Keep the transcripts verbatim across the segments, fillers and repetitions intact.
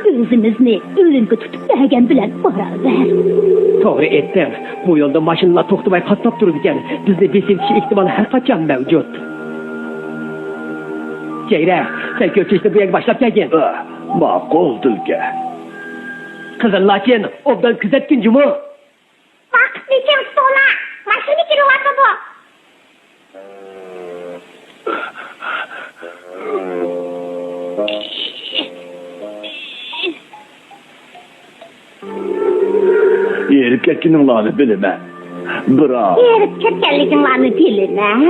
ئۆزىمىزنى ئۆلۈمگە تۇتۇپ بەرگەن بىلەن باراۋەر. توغرا ئېيتتىڭ. بۇ يولدا ماشىنىلار توختىماي قاتناپ تۇرىدىكەن. بىزنى بېسىۋېتىش ئېھتىمالى ھەر قاچان مەۋجۇت. جەيرە، سەن كۆكچىلىكنى بۇ يەرگە باشلاپ كەلگىن. ئا، ماقۇل، تۈلكە. قىزىل لاچىن، ئوبدان كۆزەتكىن جۇمۇ. ۋاقىتنى چىڭ تۇتۇڭلار، ماشىنا كىرىۋاتىدۇ. ھېرىپ كەتكىنىڭلارنى بىلىمەن. بىراق ھېرىپ كەتكەنلىكىڭلارنى بىلىمەن.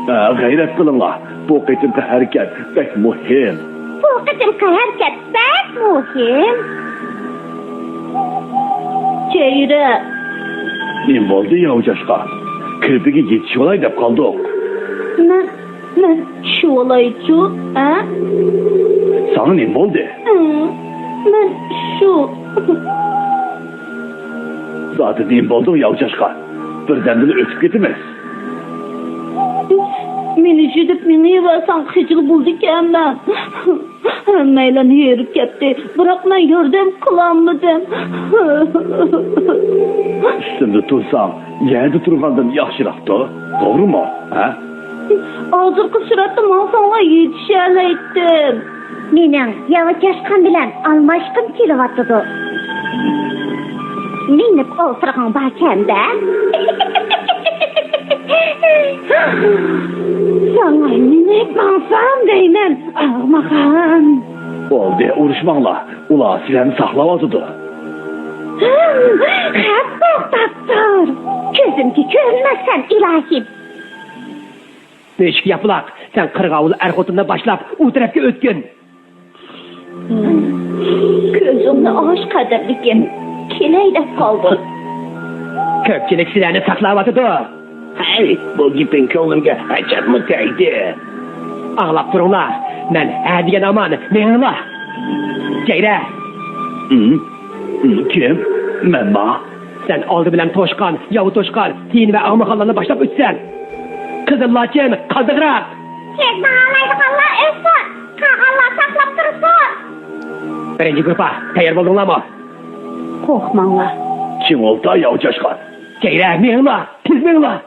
ھە، غەيرەت قىلىڭلار. بۇ قېتىمقى ھەرىكەت بەك مۇھىم. بۇ قېتىمقى ھەرىكەت بەك مۇھىم. جەيرە. نېمە بولدى، ياۋ چاشقان؟ كىرپىككە يېتىشىۋالاي دەپ قالدۇق. مەن، مەن چۈشۈۋالايچۇ، ھە؟ ساڭا نېمە بولدى؟ ھىم، مەن شۇ. زادى نېمە بولدۇڭ، ياۋ چاشقان؟ بىردەمدىلا ئۆتۈپ كېتىمىز. مېنى يۈدۈپ مېڭىۋەرسەڭ خىجىل بولىدىكەنمەن. ھەممەيلەن ھېرىپ كەتتى، بىراق مەن ياردەم قىلالمىدىم. ئۈستۈمدە تۇرساڭ، يەردە تۇرغاندىن ياخشىراقتۇ، توغرىمۇ؟ ھە؟ ھازىرقى سۈرئەتتە ماڭساڭلار يېتىشەلەيتتىم. مېنىڭ ياۋا چاشقان بىلەن ئالماشقۇم كېلىۋاتىدۇ. مىنىپ ئولتۇرغۇڭ باركەن-دە. ساڭا مىنىپ ماڭسام دەيمەن، ئاغمىغان. بولدى، ئۇرۇشماڭلار. ئۇلار سىلەرنى ساقلاۋاتىدۇ. قەپ توختاپ تۇر. كۆزۈمگە كۆرۈنمەسسەن، ئىلاھىم. مۈشۈك ياپىلاق، سەن قىرغاۋۇل ئەر-خوتۇننى باشلاپ ئۇ تەرەپكە ئۆتكىن. كۆزۈڭنى ئاچ، قەدىرلىكىم. كېلەي دەپ قالدىم. كۆپچىلىك سىلەرنى ساقلاۋاتىدۇ. ھەي، بۇ گېپىڭ كۆڭلۈمگە ئەجەبمۇ تەگدى. ئاڭلاپ تۇرۇڭلار، مەن ھە دېگەن ئامان، مېڭىڭلار. جەيرە. ھىم؟ ھىم، كىم؟ مەنما؟ سەن ئالدى بىلەن توشقان، ياۋا توشقان، تىيىن ۋە ئاغمىخانلارنى باشلاپ ئۆتىسەن. قىزىل لاچىن، قالدىغراق. تېز باھالايدىغانلار ئۆتسۇن، قالغانلار ساقلاپ تۇرسۇن. بىرىنچى گۇرۇپپا، تەييار بولدۇڭلارمۇ؟ قورقماڭلار. چىڭ ئولتۇر، ياۋا چاشقان. جەيرە، مېڭىڭلار، تېز مېڭىڭلار.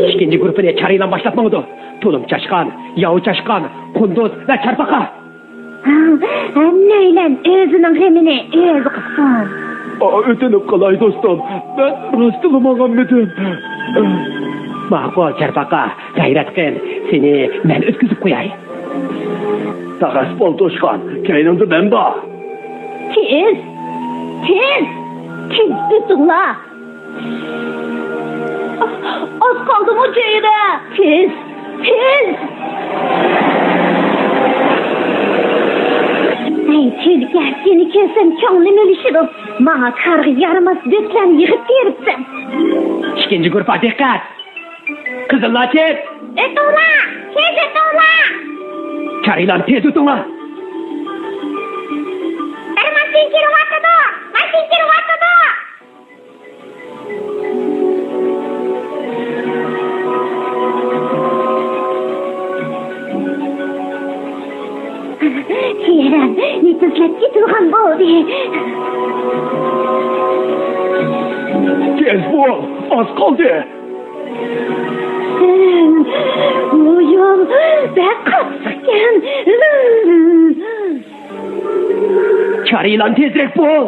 ئىككىنچى گۇرۇپپىنى چار يىلان باشلاپ ماڭىدۇ. تۇلۇم چاشقان، ياۋا چاشقان، قۇندۇز ۋە چارپاقا. ھەممەيلەن ئۆزىنىڭ غېمىنى ئۆزى قىلسۇن. ئا، ئۆتۈنۈپ قالاي دوستۇم، مەن راستلا ماڭالمىدىم. ماقۇل، چارپاقا، غەيرەت قىل، سېنى مەن ئۆتكۈزۈپ قوياي. تاقەت بول توشقان، كەينىڭدە مەن بار. تېز! تېز! تېز ئۆتۈڭلار! ئاز قالدىمۇ جەيرە! تېز! تېز! ھەي تۈلكە، سېنى كۆرسەم كۆڭلۈم ئېلىشىدۇ. ماڭا كارغا يارىماس بۆتلەرنى يىغىپ بېرىپسەن. ئىككىنچى گۇرۇپپا دىققەت! قىزىللار چىت! ئۆتۈڭلار! تېز ئۆتۈڭلار! چارىلان تېز ئۆتۈڭلار! بىر ماشىنا كىرىۋاتىدۇ! ماشىنا كىرىۋاتىدۇ! يېرىم، نېپىزلەپ كېتىدىغان بولدى. تېز بول، ئاز قالدى. بۇ يول بەك قاتتىقكەن. چارىلان، تېزرەك بول.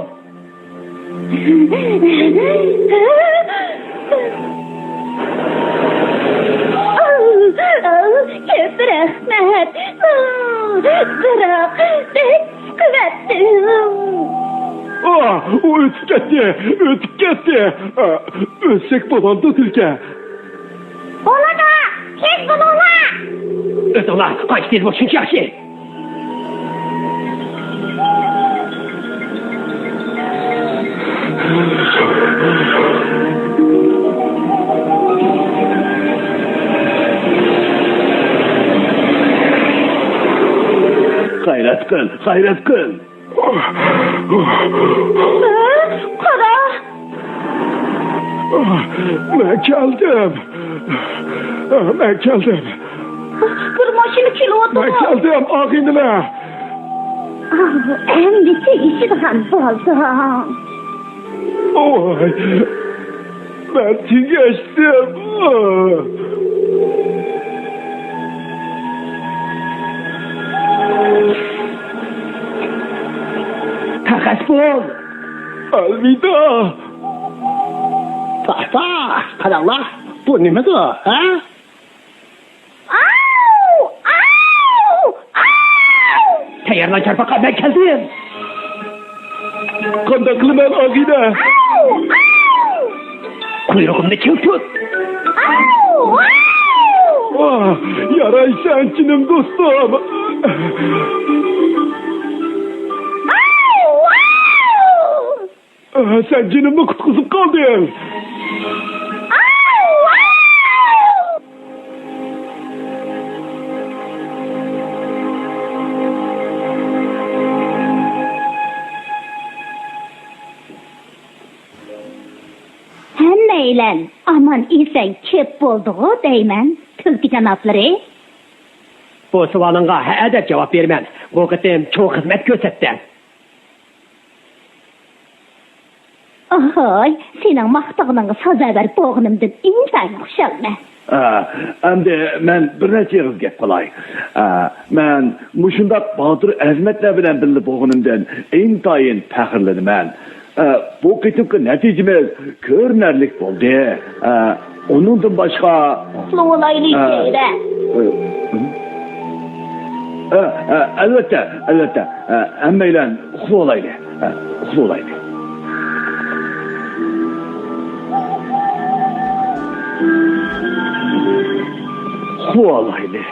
كۆپ رەھمەت. بىراق، بەك قۇۋۋەتلىك. ئا، ئۇ ئۆتۈپ كەتتى، ئۆتۈپ كەتتى. ئا، ئۆتسەك بولامدۇ، تۈلكە؟ بولىدۇ، تېز بولۇڭلار. ئۆتۈڭلار، قانچە تېز بولسا شۇنچە ياخشى. غەيرەت قىل، غەيرەت قىل. ھە؟ قارا! مەن كەلدىم. مەن كەلدىم. بىر ماشىنا كېلىۋاتىدۇ. مەن كەلدىم، ئاغىنىلەر. ئەمدى تېگىشىدىغان بولدۇڭ. ۋاي، مەن تېگەشتىم. تەخەس بول. ئەلۋىدا. پاھ، پاھ، قاراڭلار، بۇ نېمىدۇ، ھە؟ ئاۋۇ! ئاۋۇ! ئاۋۇ! تەييارلان، چارپاققا، مەن كەلدىم. قانداق قىلىمەن، ئاغىنە؟ ئاۋۇ! ئاۋۇ! قۇيرۇقۇمنى چىڭ تۇت. ئاۋۇ! ئاۋۇ! ۋاھ، يارايسەن جېنىم دوستۇم. ئاۋۇ! ئاۋۇ! ئاھ، سەن جېنىمنى قۇتقۇزۇپ قالدىڭ. ھەممەيلەن ئامان ئېسەن كېلىپ بولدىغۇ دەيمەن، تۈلكە جانابلىرى. بۇ سوئالىڭغا ھەئە دەپ جاۋاب بېرىمەن. بۇ قېتىم چوڭ خىزمەت كۆرسەتتىڭ. ئاھاي، سېنىڭ ماختىغىنىڭغا سازاۋەر بولغىنىمدىن ئىنتايىن خۇشالمەن. ئا، ئەمدى مەن بىر نەچچە ئېغىز گەپ قىلاي. ئا، مەن مۇشۇنداق باتۇر ئەزىمەتلەر بىلەن بىللە بولغىنىمدىن ئىنتايىن پەخىرلىنىمەن. ئا، بۇ قېتىمقى نەتىجىمىز كۆرۈنەرلىك بولدى. ئا، ئۇنىڭدىن باشقا، ئۇخلىۋالايلى، ئا، جەيدە. ئا، ئا، ئەلۋەتتە، ئەلۋەتتە. ئا، ھەممەيلەن ئۇخلىۋالايلى. ئا، ئۇخلىۋالايلى. ئۇخلىۋالايلى.